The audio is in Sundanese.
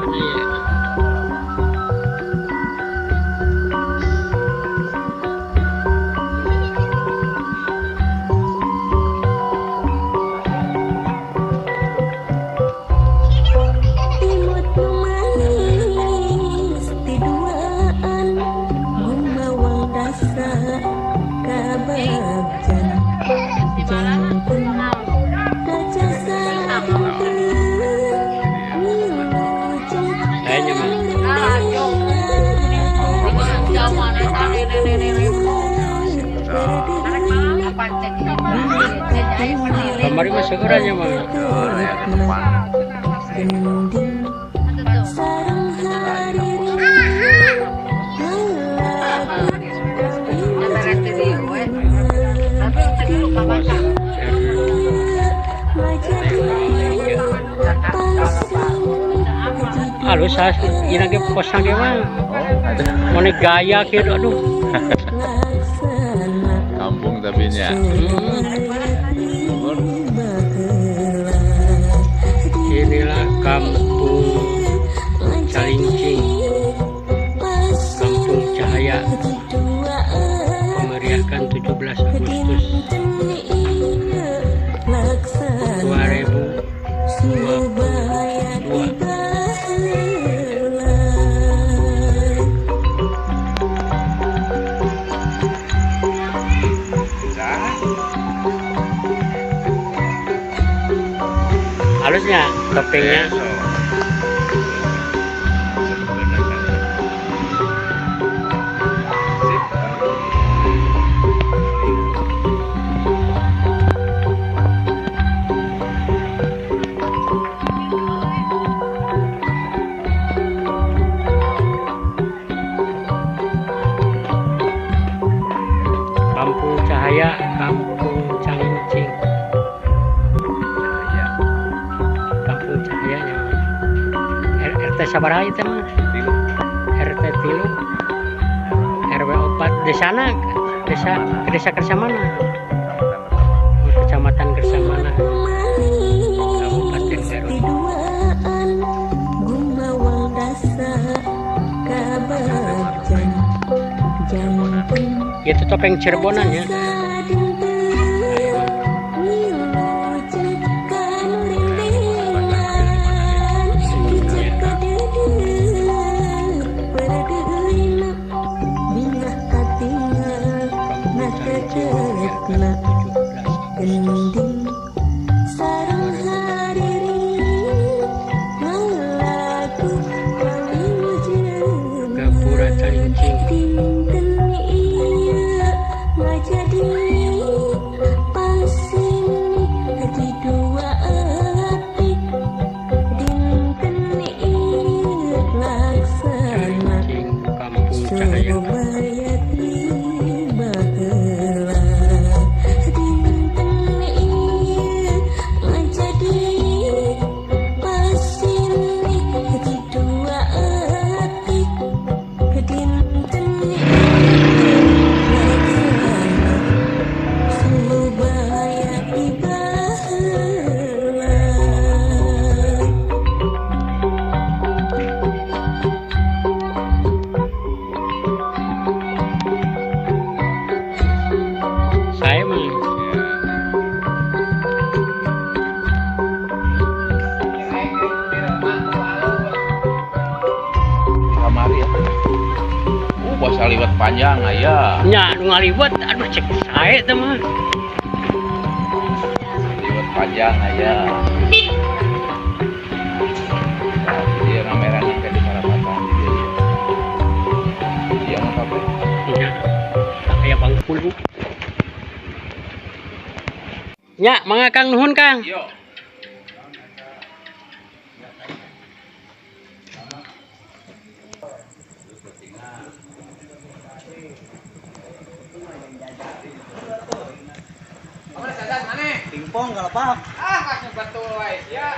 Mana ya? Kamari mah seueurannya mah. Ya ke depan. Halus ieu ge posang ge mah. Mun gaya kieu aduh. Kampung tapi nya. Inilah Kampung Calincing, Kampung Cahaya, memeriahkan 17 Agustus 2022. Halusnya topengnya. Kampung Cahaya, Kampung Calincing. Kampung Cahaya ya. RT sabaraha itu mah? RT 3 RW 4 desana, desa Kersamana. Kecamatan Kersamana, Kabupaten Garut. Itu topeng Cirebonan ya. Gapura Calincing. Calincing, Kampung Cahaya. Bahasa liwat panjang aya. Nya nu ngaliwat aduh cek sae teh mah. Liwat panjang aya. Dia rameran ke di parapatan dia. Dia mah kabeh. Nya. Aya bangkul. Nya mangga Kang nuhun Kang. Yo. Pingpong kalau pak. Ah, kasih betul, ya.